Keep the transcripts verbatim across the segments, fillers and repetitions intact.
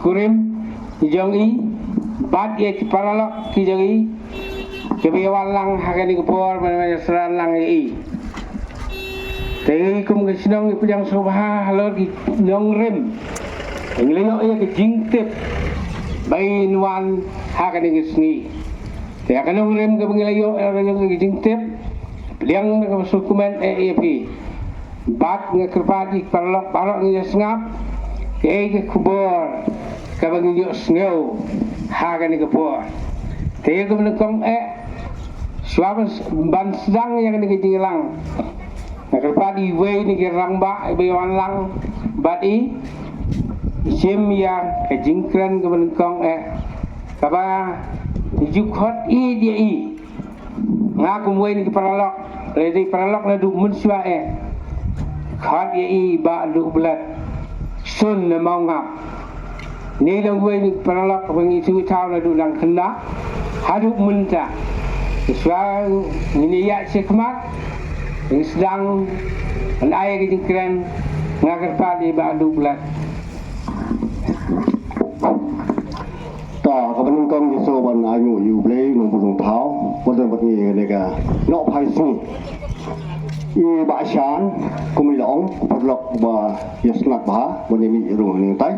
kurim jong i bad ïa ki paralok ki jong i kiba ïa wan lang ha kane ka por ban ïa sdang lang ïa i. Te kum ka shnong i pdiang sngewbha halor ki nongrim, ngi la ïoh ïa ka jingtip ba in wan ha kane ka sngi. Te ha ka nongrim kaba ngi la ïoh ïa ka jingtip, pdiang da kaba sngewkmen eh ïa phi. Bad nga kyrpad ïa ki paralok baroh ngi ïa sngap kaei ka khubor kaba ngi ïohsngew ha kane ka por. Te ïa kaba nyngkong eh, shuwa ban, ban sdang ïa kane ka jingïalang, nga kyrpad ïa iwei na ki rangbah iba ïa wan lang bad i, shim ïa ka jingkren kaba nyngkong eh, kaba ju khot ïa i. Nga kum uwei na ki paralok, lada i paralok naduh mynshuwa eh, khot ïa i Bah Duh Blet, Sun na Mawngap. Ngi long uwei na ki paralok ba ngi shu thaw naduh nang khynnah haduh mynta. Shuwa ngin ïa ïaid shakhmat, ngin sdang ban ai ka jingkren. Nga kyrpad ïa i Bah Duh Blet. Ta kaba nyngkong, ngi sngewbha ban ainguh ïa U Blei Nongbuh Nongthaw ba don bad ngi ha kane ka nohphai sngi. I Bah Shan, kum i la ong, u paralok ba ïa sngap bha, ba ngi mih rung nangtai.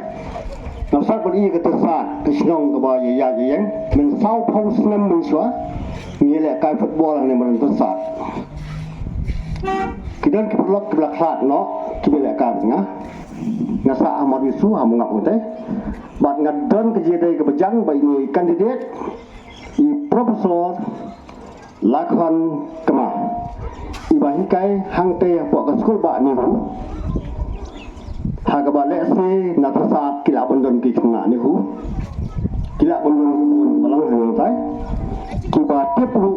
Nga sngap bad i ka Tyrsad, ka shnong kaba ïa ïaid ïa ïeng, mynsaw phew snem mynshuwa ngi lehkai football ha kane ka Tyrsad. Ki don ki paralok kiba la khlad noh kiba lehkai bad nga. Nga sah ha Mawrisu ha Mawngap nangtai. Bad nga don ka jingïadei kaba jang bad ine i candidate, i Professor Lakhon Kma, iba hikai hangtei hapoh ka skul bah NEHU. Ha kaba lehse na Tyrsad ki lah ban don ki khynnah NEHU, ki lah ban don ki khun balang ha nangtai, kiba tip ruh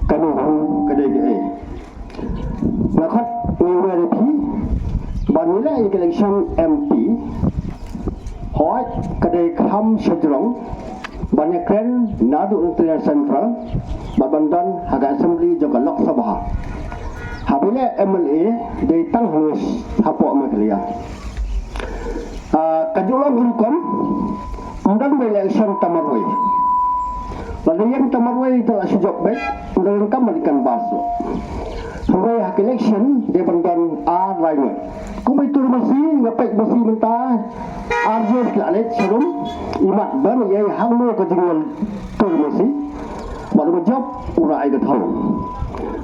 ka NEHU ka dei kaei. Nga khot ngi wer ïa phi ba ngi leh ïa ka election M P, hooid ka dei kham shajrong ban ïakren naduh na Terian Central bad ban don ha ka assembly jong ka Lok Sabha. Haba ïaleh M L A dei tang hangne hapoh Meghalaya. Ah, ka ju long rukom, ym don ba election ta marwei. Lada ïeng ta marwei te la shu jop beit, ym don kam ban ïa canvass. Hynrei ha ka election dei ban don ar lai ngut. Kumba i tur masi, nga peit masi mynta ar jor ki la leit sharum, imat ban ïa hangno ka jingïatur masi. Bad uba jop u la ai ka thong.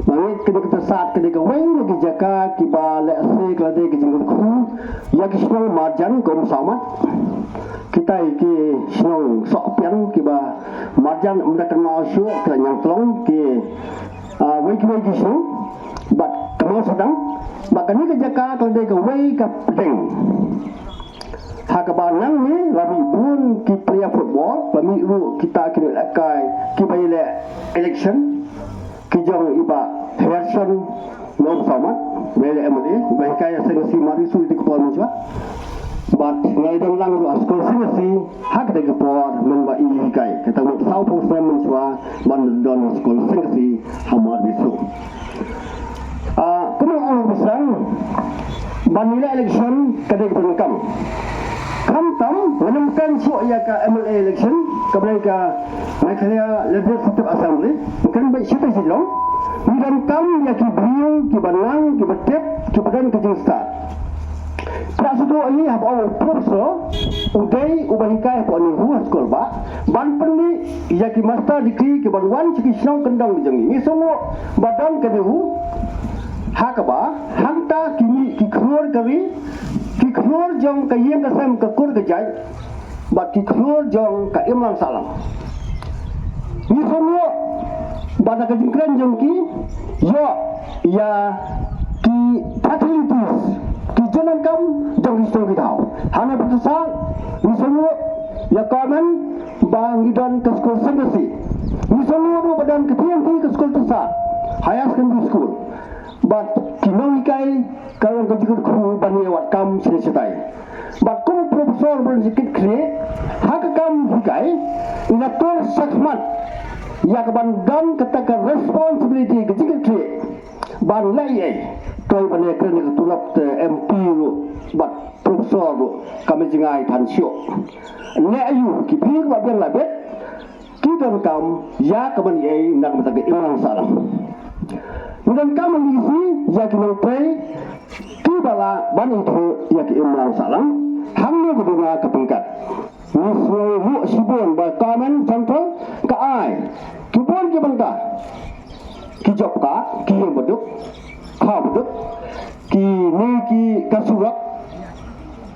Nga ngeit kane ka Tyrsad ka dei kawei na ki jaka kiba lehse ka la dei ka jingkyrkhu ïa ki shnong marjan kum Sawmat. Kita ki shnong Sohpian kiba marjan ym da kynmaw shuh, ki la ñiangtlong ki, ah, wei kiwei ki shnong bad kynmaw sdang. Bad kane ka jaka ka la dei kawei ka pdeng. Ha kaba nangne la mih bun ki player football, la mih ruh kita ki nonglehkai kiba ïaleh election, ki jong i Bah Herson Nongsawmat, ba ïaleh M L A, ba hikai ha Sengasi Mawrisu ïa ka por mynshuwa. Bad nga ïadon lang ruh ha skul Sengasi ha katei ka por mynba i hikai. Kata mut saw phew snem mynshuwa ban don ha skul Sengasi ha Mawrisu. Ah, kumba ong u Basang, ban ïaleh election ka dei kaba donkam. Khamtam ngam kren shuh ïa ka M L A election kaba dei ka Meghalaya Legislative Assembly, ngam kren beit shatei sha Shillong. Ngi donkam ïa ki briew kiba nang, kiba tip, kiba don ka jingstad. Phi la sngewthuh hi haba ong u Professor u dei uba hikai hapoh NEHU ha skul bah, ban pynmih ïa ki master degree kiban wan sha ki shnong kyndong jong ngi. Ngi sngewthuh ba don ka NEHU, ha kaba hangta ki mih ki khlur ka ri, ki khlur jong ka ïing ka sem, ka kur ka jait, bad ki khlur jong ka imlang sahlang. Ngi sngewthuh ba da ka jingkren jong ki, ïoh ïa ki facilities, ki jingdonkam jong ki shnong ki thaw. Hangne ha Tyrsad ngi sngewthuh ïa ka myn ba ngi don ka skul Sengasi. Ngi sngewthuh ruh ba don ka T M T, ka skul Tyrsad Higher Secondary School. Bad ki nonghikai ka long ka jingkyrkhu ban ïa wad kam shane shatai. Bad kum u Professor Brenjikit Khlieh, ha ka kam hikai, i la tur shakhmat ïa ka ban don kata ka responsibility, ka jingkyrkhu ban leh ei ei. Toi ban ïa kren ïa ka tulop te M P ruh bad Professor ruh ka me jingai than shuh. Ne ayu ki phi ba biang la bet ki donkam ïa ka ban ei na ka bynta ka imlang sahlang. Ngi donkam ngi si ïa ki nongtrei ki ba la ban ithuh ïa ka imlang sahlang hangne ka duna ka pangkat. Ngi sngew ruh shibun ba Government Central ka ai ki bun ki bynta, ki job card, ki ïing baduk, khaw baduk, ki ni ki ka surok,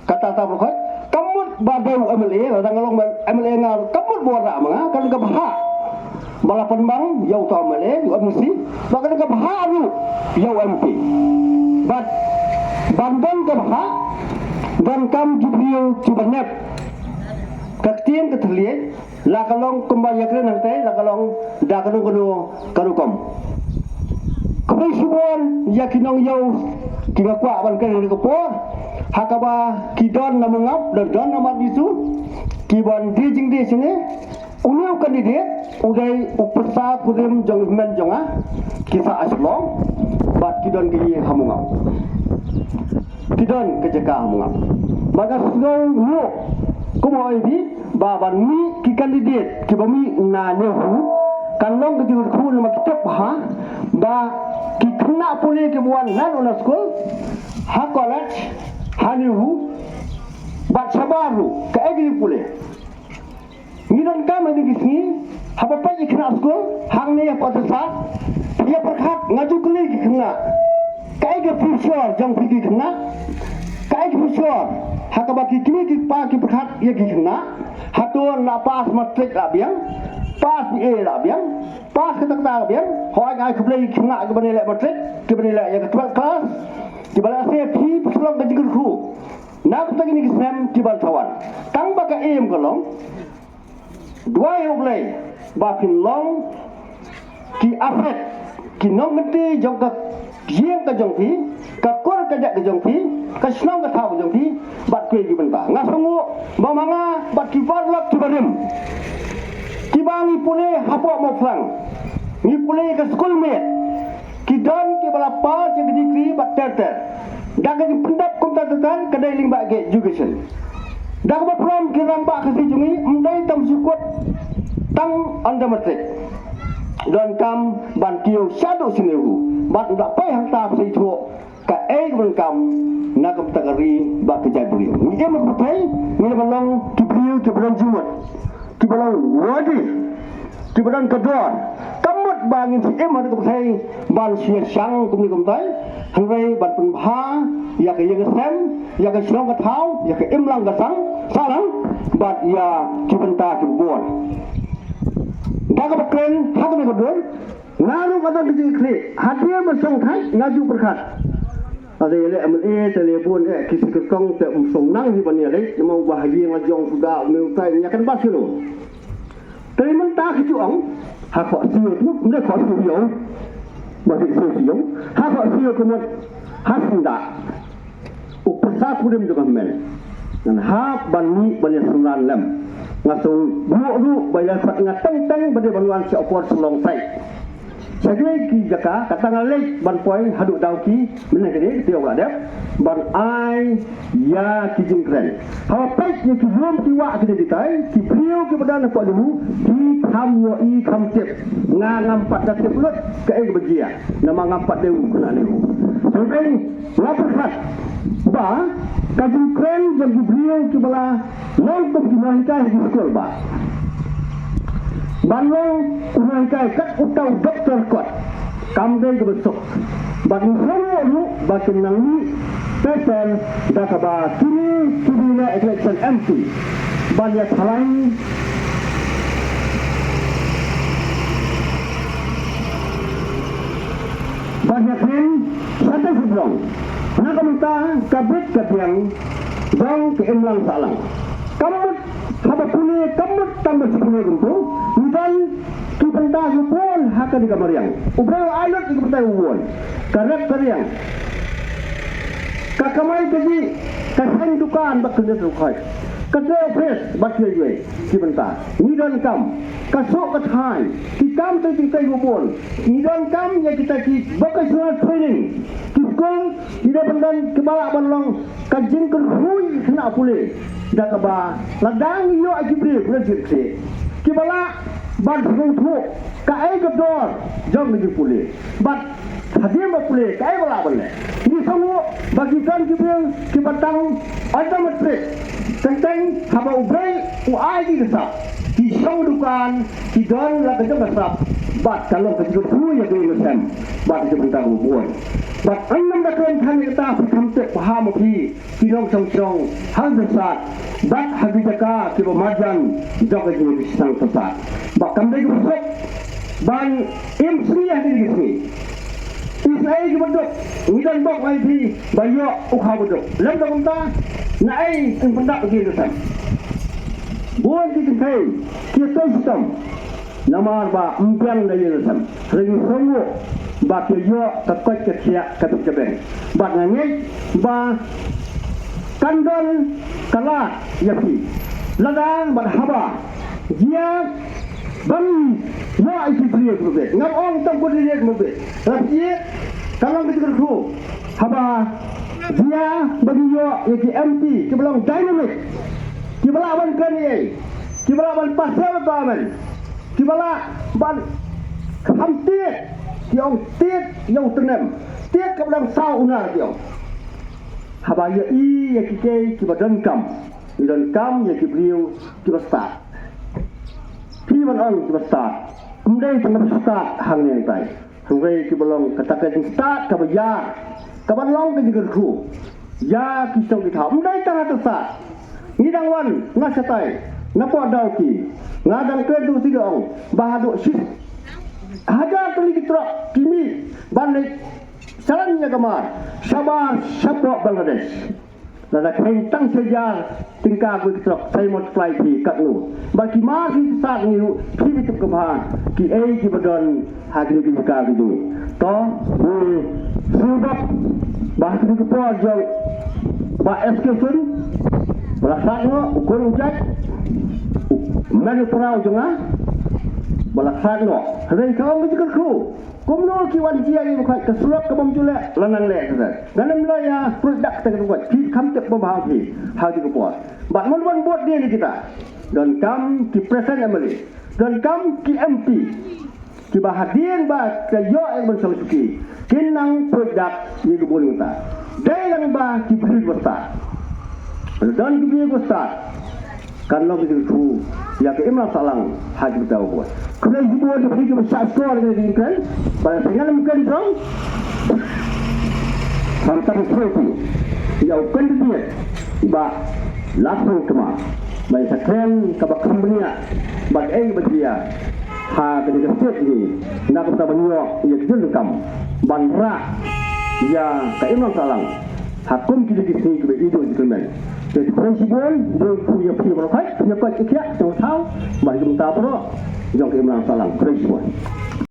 kata ta ba khot. Ka mut ba dei u M L A, lada nga long M L A nga, ka mut ba wanrah ma nga, ka don ka bhah ba la pynbang ïa uta u M L A, u M C, ba ka don ka bhah ruh ïa u M P. Bad ban don ka bhah, donkam ki briew kiba nep. Ka ktien ka thylliej, la ka long kumba ïakren hangtei, la ka long da kano kano ka rukom. Khublei shibun ïa ki nongïaw ki nga kwah ban kren ha kane ka por, ha kaba ki don na Mongap, don, don na Mawdisu, ki ban die jingdie shane. Une u candidate u dei u pyrsa kurim jong i hynmen jong nga, ki sah ha Shillong, bad ki don ka ïing ha Mongap. Ki don ka jaka ha Mongap. Bad nga sngew ruh kum u M P ba ban mih ki candidate kiba mih na NEHU kan long ka jingkyrkhu namar ki tip bha ba ki khynnah pule kiba wan naduh na skul, ha college, ha NEHU, bad shabar ruh kaei ka jingpule. Ngi donkam ha kine ki sngi, haba peit ïa ki khynnah skul hangne ha Pyrthat, ïa pyrkhat, nga ju kylli ki khynnah, kaei ka future jong phi ki khynnah? Kaei ka future ha kaba ki kmie ki kpa ki pyrkhat ïa ki khynnah? Hato la pass matric la biang, pass B A la biang, pass kata kata la biang? Hooid, ai khublei ki khynnah kiba ne leh matric, kiba ne leh ïa ka twelfth class, kiba leh se phi phi shlong ka jingkyrkhu. Na kata kine ki snem kiban sa wan, tang ba ka aim ka long, duwai ïa U Blei ba phin long ki asset, ki nongkynti jong ka ïing ka jong phi, ka kur ka jait ka jong phi, ka shnong ka thaw ka jong phi, bad kiwei ki bynta. Nga sngew ba ma nga bad ki paralok kiba rim, kiba ngi pule hapoh Mawphlang, ngi pule ka skul miet, ki don kiba la pass ïa ka degree bad ter ter. Da ka jingpyndep kumta ter ter ka dei lyngba ka education. Da kaba prom ki rangbah Khasi jong ngi ym dei tang shu kut tang under matric. Donkam ban kiew shaduh sha NEHU bad ynda poi hangta phi sa ithuh kaei kaba donkam na ka bynta ka ri bad ka jaitbynriew. Ngi im ha ka pyrthei, ngi la ban long ki briew kiba don jingmut, kiba long worthy, kiba don ka dor. Ka mut ba ngin sa im ha ka pyrthei ban shu ïashang kumne kumtai, hynrei ban pynbha ïa ka ïing ka sem, ïa ka shnong ka thaw, ïa ka imlang ka sang sahlang, bad ïa ki bynta ki bun. Da kaba kren ha kane ka dur, nga ruh nga don ka jingkitkhlieh, hadien ba shong thait nga ju pyrkhat, lada ïaleh M L A te leh bun eh ki shu kyrsong te ym shong nang hi ban ïaleh, namar ba ha ïing la jong suda, ym dei utai ïa kan ba shu. Te mynta ki ju ong ha Khohsiew, tu ym dei Khohsiew ïew, ba ki Khohsiew ïew, ha Khohsiew ka mut ha Syndah. U pyrsa kurim jong ka hynmen. Ngan hap ban mih ban ïasynran lem. Nga sngewbha ruh ba ïa khot nga teng teng ba dei ban wan sha u por sha Long Thaid. Sha kiwei ki jaka, kata nga leit ban poi haduh Dawki, mynne ka dei ka tieng ba la dep ban ai ïa ki jingkren. Haba peit ïa ki lum ki wah ki dei kitai, ki briew kiba don hapoh NEHU, ki kham ïohi kham tip. Nga ngam pat da tip lut kaei kaba jia, namar ngam pat dei u khynnah NEHU. Hynrei nga pyrkhat ba ka jingkren jong ki briew kiba la long kum ki nonghikai ha ki skul ba ban long u nonghikai kat uta u doktor kot kam dei kaba suk. Bad ngi sngew ruh ba kin nang mih ter ter da kaba kine kiba ïaleh election M P ban ïa tharai, ban ïa kren shatei shatei. Na ka bynta ka bit ka biang jong ka imlang sahlang. Ka mut haba pule, ka mut tang ba shu pule kumto, ngi don ki bynta ki bun ha kane ka mariang. U Blei u ai lut ki bynta ki bun. Ka rep ka riang, ka kamai kajih, ka seng dukan bad ka leit rukhoi. Te office bad kiwei kiwei ki bynta ngi donkam ka suk ka thaiñ, ki kam te ki tei bun. Ngi donkam ïa kita ki vocational training, ki skul, ngi donkam kiba lah ban long ka jingkyrkhu ïa ki khynnah pule. Da kaba lada ngi ïoh ïa ki briew pule jingkyrkhu kiba lah ban sngewthuh kaei ka dor jong ka jingpule. Bad hadien ba pule kaei ba lah ban leh. Ngi sngew ba ki don ki briew kiba tang undermatric. Teng teng haba u briew u ai ki ka sap, ki shong dukan, ki don la ka jong ka sap. Bad ka long ka jingkyrkhu ïa ka ïing ka sem bad ka jingpynta ka bun. Bad ynda ka don kane kata phi kham tip bha ma phi ki nongshong shnong ha Riverside bad ha ki jaka kiba marjan jong ka jingïaseng Riverside. Bad kam dei kaba suk ban im sngi ha kine ki sngi. Isynei kiba duk, ngi don bok ïa phi ba ïoh u khaw ba duk. Lem da kumta, naei yn pyndap ïa ki ka sem. Bun ki kynthei ki ïatei shitom namar ba ym biang da ïing da sem. Hynrei ngi sngew ba ki ïoh ka koit ka khiah ka bit ka beng. Bad nga ngeit ba kan don ka lad ïa phi lada bad haba jia ban ïoh ïa ki briew kiba bit. Ngam ong tang bun ïa ki briew kiba bit. Lada phi ïeit ka long ka jingkyrkhu haba jia ban ïoh ïa ki M P kiba long dynamic, kiba lah ban kren ïa, kiba lah ban pass ïa ka government, kiba lah ban kham tied, ki ong tied ïa u tyrnem, tied kaba dang saw unar ki ong. Haba ïohi ïa ki kei kiba donkam, ngi donkam ïa ki briew kiba stad. Phi ban ong kiba stad, ym dei tang ba stad hangne hangtai. Hynrei kiba long kata ka jingstad kaba ïar, kaba long ka jingkyrkhu ïa ki shnong ki thaw. Ym dei tang ha ka stad. Ngi dang wan na shatai, na Port Dawki, nga dang kren tu shi ka ong ba haduh shi hajar tylli ki trok ki mih ban leit shalan ïa ka mar shabar shapoh Bangladesh. Lada kheiñ tang shi hajar tyngka kawei ki trok, sa multiply phi katno. Bad ki mar ki stad ngi ruh phi tip ka bha kiei kiba don ha kine ki jaka ki jong ngi. To, ngi sngewbha ba ha kine ki por jong Bah S K Syiem, ba la khlad noh u kur u jait, u myn u pra u jong nga, ba la khlad noh. Hynrei ka ong ka jingkyrkhu. Kumno ki wan jia ïa u khait, ka surok ka bym ju leh, la nang leh kata. Ngan ym leh ïa product kata ka rukom. Phi kham tip bha phi ha kine ki por. Bad mon wan bud dien ïa kita. Donkam ki present M L A, donkam ki M P kiba hadien ba ka ïoh ïa ka ban shong shuki, kin nang product ïa ka bun mynta. Dei lang ba ki briew ba stad. Don ki briew ba stad. Kan long ka jingkyrkhu ïa ka imlang sahlang ha ki bynta u bud. Khublei shibun ïa phi kiba shah sngewthuh ïa ka jingkren. Ba phi ngan ym kren jong. Khamtam sngewthuh ïa u candidate Bah Ladsong Tma. Ba ïa sa kren kaba kham bniah bad ei ba jia ha kane ka state jong ngi. Na ka bynta ban ïoh ïa ka jingdonkam ban rah ïa ka imlang sahlang. Ha kum kine ki sngi kiba ïeit jong u kyrmen. Te khublei shibun, jong phi ïa phi baroh, phi ïa koit ïa khiah, jong thaw, bad jong ta baroh, jong ka imlang sahlang, khublei shibun.